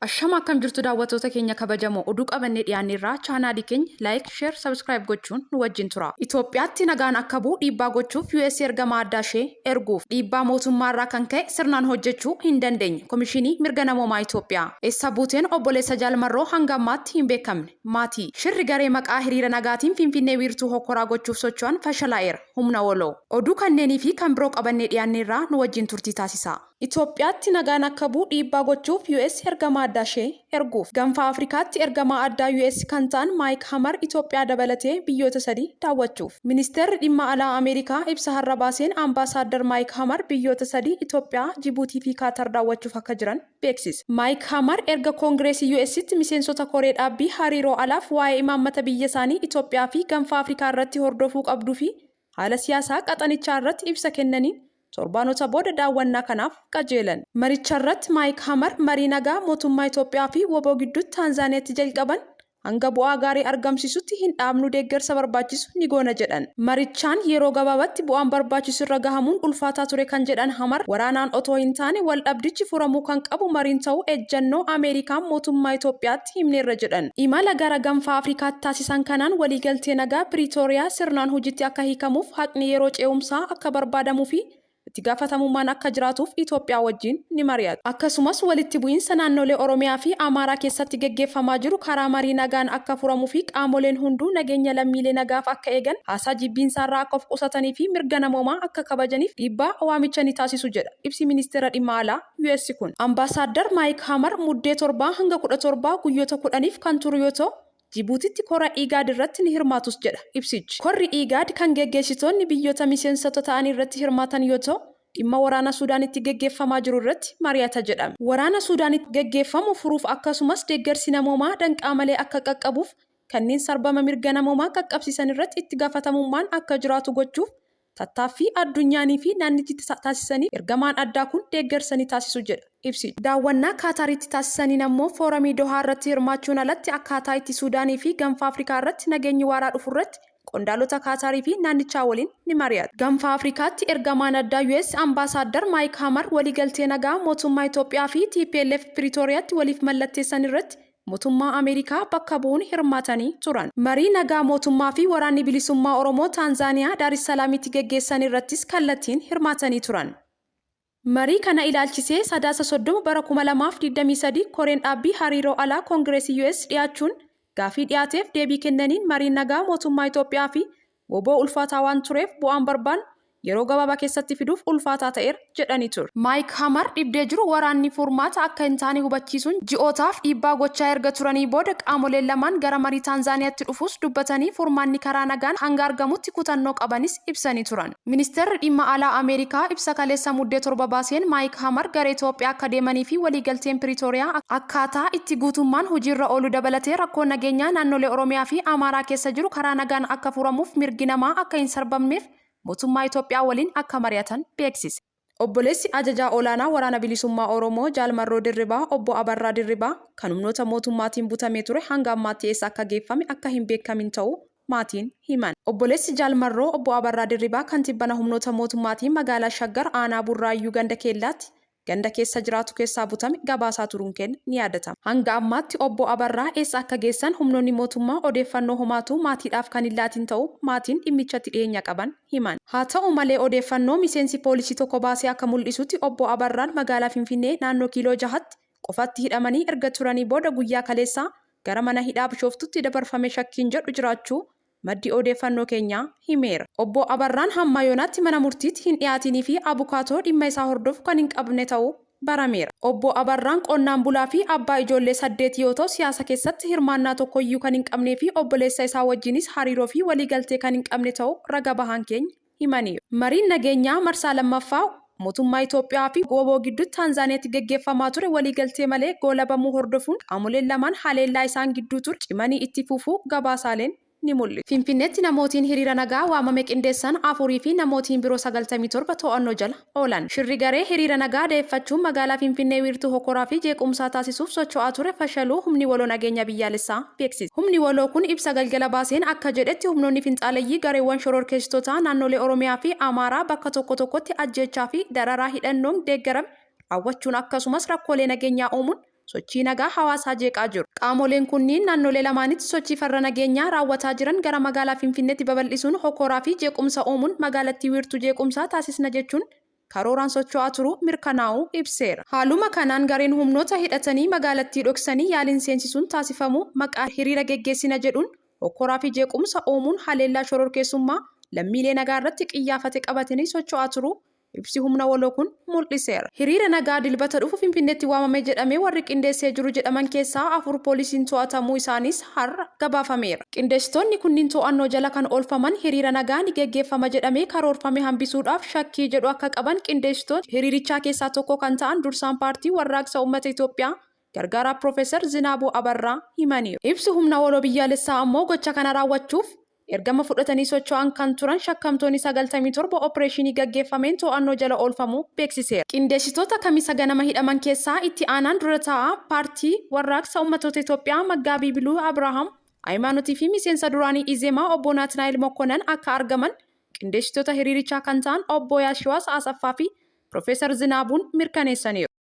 Ashama akkam jirtu daawwattoota keenya kabajamoo oduu qabannee dhiyaanneerraa chaanaalii keenya like, share, subscribe gochuun nu wajjin tura. Itoophiyaatti nagaan akka bu'u dhiibbaa gochuuf US ergamaa addaa ishee erguuf. Dhiibbaa mootummaa irraa kan ka'e sirnaan hojjechuu hin dandeenye. Komishinii Mirga Namoomaa Itoophiyaa. Eessa buuteen obboleessa Jaal Marroo hanga ammaatti hin beekamne. Maatii. Shirri garee maqaa hiriira nagaatiin Finfinnee wiirtuu hokkoraa gochuuf socho'an fashalaa'eera. Humna Waloo. Oduu kanneenii fi kan biroo qabannee dhiyaanneerraa nu wajjin turtii taasisaa. Itoophiyaatti nagaan akka bu'u dhiibbaa gochuuf US ergamaa addaa ishee erguuf. Ganfa Afrikaatti ergamaa addaa US kan ta'an Maayik Hamar Itoophiyaa dabalatee biyyoota sadi daawwachuuf. Ministeerri Dhimma Alaa Ameerikaa ibsa har'a baaseen Ambaasaaddar Maayik Hamar biyyoota sadi Itoophiyaa, Jibuutii fi Kaatar daawwachuuf akka jiran beeksise. Maayik Hamar erga Koongireesii US'tti miseensota koree dhaabbii hariiroo alaaf waa'ee imaammata biyyasaanii Itoophiyaa fi Ganfa Afrikaa irratti hordofuu qabduu fi haala siyaasaa qaxanichaa irratti ibsa kennaniin torbaanota booda daawwannaa kanaaf qajeelan. Maricharratti Maayik Hamar marii nagaa mootummaa Itoophiyaa fi wbo gidduutti Taanzaaniyaatti jalqaban hanga bu'aa gaarii argamsiisutti hin dhaabnu deeggarsa barbaachisu ni goona jedhan. Marichaan yeroo gabaabatti bu'aan barbaachisu irra gahamuun ulfaataa ture kan jedhan Hamar, waraanaan otoo hin taane waldhabdichi furamuu kan qabu mariin ta'uu ejjannoo Ameerikaan mootummaa Itoophiyaatti himneerra jedhan. Imala gara Ganfa Afrikaatti taasisan kanaan waliigaltee nagaa Piriitooriyaa sirnaan hojiitti akka hiikamuuf haqni yeroo ce'umsaa akka barbaadamuu fi itti gaafatamummaan akka jiraatuuf Itoophiyaa wajjin ni mari'atu. Akkasumas walitti bu'iinsa naannolee Oromiyaa fi Amaaraa keessatti geggeeffamaa jiru karaa marii nagaan akka furamuu fi qaamoleen hunduu nageenya lammiilee nagaaf akka eegan, haasaa jibbiinsaarraa akka of qusatanii fi mirga namoomaa akka kabajaniif dhiibbaa waamicha ni taasisu jedha ibsi Ministeera Dhimma Alaa US kun. Ambaasaaddar Maayik Hamar Muddee 7 hanga 17 guyyoota 10'f kan turu yoo ta'u, Jibuutitti kora IGAD irratti ni hirmaatus jedha ibsichi. Korri IGAD kan geggeessitoonni biyyoota miseensota ta'anii irratti hirmaatan yoo ta'u, dhimma waraana Suudaanitti geggeeffamaa jiru irratti mari'ata jedhame. Waraana Suudaanitti geggeeffamu furuuf akkasumas deeggarsi namoomaa danqaa malee akka qaqqabuuf kanneen sarbama mirga namoomaa qaqqabsiisan irratti itti gaafatamummaan akka jiraatu gochuuf tattaaffii addunyaanii fi naannichi taasisaniif ergamaan addaa kun deeggarsa ni taasisu jedha ibsichi. Daawwannaa Kaataaritti taasisaniin ammoo Fooramii Dohaa irratti hirmaachuun alatti akkaataa itti Suudaanii fi Ganfa Afrikaa irratti nageenyi waaraa dhufu irratti qondaalota Kaataarii fi naannichaa waliin ni mari'atu. Ganfa Afrikaatti ergamaan addaa US Ambaasaaddar Maayik Hamar waliigaltee nagaa mootummaa Itoophiyaa fi tplf Piriitooriyaatti waliif mallatteessan irratti mootummaa Ameerikaa bakka bu'uun hirmaatanii turan. Marii nagaa mootummaa fi Waraanni Bilisummaa Oromoo Taanzaaniyaa Daarissalaamitti geggeessan irrattis kallattiin hirmaatanii turan. Marii kana ilaalchisee Sadaasa 30 bara 2023 Koreen Dhaabbii Hariiroo Alaa Koongireesii US dhiyaachuun gaafii dhiyaateef deebii kennaniin mariin nagaa mootummaa Itoophiyaa fi wbo ulfaataa waan tureef bu'aan barbaannu yeroo gabaabaa keessatti fiduuf ulfaataa ta'eera jedhanii ture. Maayik Hamar dhibdee jiru waraanni furmaata akka hin taane hubachiisuun ji'ootaaf dhiibbaa gochaa erga turanii booda qaamoleen lamaan gara marii Taanzaaniyaatti dhufuus dubbatanii furmaanni karaa nagaan hanga argamutti kutannoo qabanis ibsanii turan. Ministeerri Dhimma Alaa Ameerikaa ibsa kaleessa Muddee 7 baaseen Maayik Hamar gara Itoophiyaa akka deemanii fi waliigalteen Piriitooriyaa akkaataa itti guutummaan hojiirra oolu dabalatee rakkoon nageenyaa naannolee Oromiyaa fi Amaaraa keessa jiru karaa nagaan akka furamuuf mirgi namaa akka hin sarbamneef mootummaa Itoophiyaa waliin akka mari'atan beeksise. Obboleessi Ajajaa Olaanaa Waraana Bilisummaa Oromoo Jaal Marroo Dirribaa Obbo Abarraa Dirribaa kan humnoota mootummaatiin butamee ture hanga ammaatti eessa akka geeffame akka hin beekamin ta'uu maatiin himan. Obboleessi Jaal Marroo Obbo Abarraa Dirribaa kan tibbana humnoota mootummaatiin magaalaa Shaggar aanaa Burraayyuu ganda Keellaatti ganda keessa jiraatu keessaa butame gabaasaa turuun keenya ni yaadatama. Hanga ammaatti Obbo Abarraa eessa akka geessan humnoonni mootummaa odeeffannoo homaatuu maatiidhaaf kan hin laatin ta'uu maatiin dhimmichatti dhiyeenya qaban himan. Haa ta'u malee odeeffannoo miseensi poolisii tokko baase akka mul'isutti Obbo Abarraan magaalaa Finfinnee naannoo Kiiloo Jahatti qofaatti hidhamanii erga turanii booda guyyaa kaleessaa gara mana hidhaa Bishooftutti dabarfame shakkiin jedhu jiraachuu maddi odeeffannoo keenyaa himeera. Obbo Abarraan hamma yoonaatti mana murtiitti hin dhiyaatinii fi abukaatoo dhimma isaa hordofu kan hin qabne ta'uu barameera. Obbo Abarraan qonnaan bulaa fi abbaa ijoollee saddeetii yoo ta'u siyaasa keessatti hirmaannaa tokkoyyuu kan hin qabnee fi obboleessa isaa wajjinis hariiroo fi waliigaltee kan hin qabne ta'uu raga bahaan keenya himaniiru. Mariin nageenyaa marsaa lammaffaa mootummaa Itoophiyaa fi wbo gidduutti Taanzaaniyaatti gaggeeffamaa ture waliigaltee malee goolabamuu hordofuun qaamoleen lamaan haleellaa isaan gidduu ture cimanii itti fufuu gabaasaaleen ni mul'isu. Finfinneetti namootiin hiriira nagaa waamame qindeessan 4 fi namootiin biroo 97 to'annoo jala oolan. Shirri garee hiriira nagaa da'eeffachuun magaalaa Finfinnee wiirtuu hokoraa fi jeequmsaa taasisuuf socho'aa ture fashaluu Humni Waloo Nageenya Biyyaalessaa beeksise. Humni Waloo kun ibsa galgala baaseen akka jedhetti humnoonni finxaaleyyii gareewwan shororkeessitotaa naannolee Oromiyaa fi Amaaraa bakka tokko tokkotti ajjeechaa fi dararaa hidhannoon deeggarame raawwachuun akkasumas rakkoolee nageenyaa uumuun sochii nagaa hawaasaa jeeqaa jiru. Qaamoleen kunniin naannolee lamaanitti sochii farra nageenyaa raawwataa jiran gara magaalaa Finfinneetti babal'isuun hokoraa fi jeequmsa uumuun magaalattii wiirtuu jeequmsaa taasisna jechuun karooraan socho'aa turuu mirkanaa'uu ibseera. Haaluma kanaan gareen humnoota hidhatanii magaalattii dhoksanii yaaliin seensisuun taasifamu maqaa hiriira geggeessina jedhuun hokkoraa fi jeequmsa uumuun haleellaa shororkeessummaa lammiilee nagaa irratti qiyyaafate qabatanii socho'aa turuu ibsi humna waloo kun mul'iseera. Hiriira nagaa Dilbata dhufu Finfinneetti waamame jedhamee warri qindeessee jiru jedhaman keessaa 4 poolisiin to'atamuu isaaniis har'a gabaafameera. Qindeessitoonni kunniin to'annoo jala kan oolfaman hiriira nagaa ni geggeeffama jedhamee karoorfame hambisuudhaaf shakkii jedhu akka qaban qindeessitoota hiriirichaa keessaa tokko kan ta'an dursaan paartii Warraaqsa Uummata Itoophiyaa Gargaaraa Piroofeesar Zinaabuu Abarraa himaniiru. Ibsi Humna Waloo Biyyaalessaa ammoo gocha kana raawwachuuf ergama fudhatanii socho'an kan turan shakkamtoonni 97 oppireeshinii gaggeeffameen to'annoo jala oolfamuu beeksiseera. Qindeessitoota Kamisa ganama hidhaman keessaa itti aanaan dura taa'aa Paartii Warraaqsa Uummattoota Itoophiyaa Maggaabii Biluuy Abrahaam Hayimaanotii fi miseensa duraanii Izemaa Obbo Naatnaa'el Mokkonan akka argaman qindeessitoota hiriirichaa kan ta'an Obbo Yaashiwaas Asaffaa fi Piroofeesar Zinaabuun mirkaneessaniiru.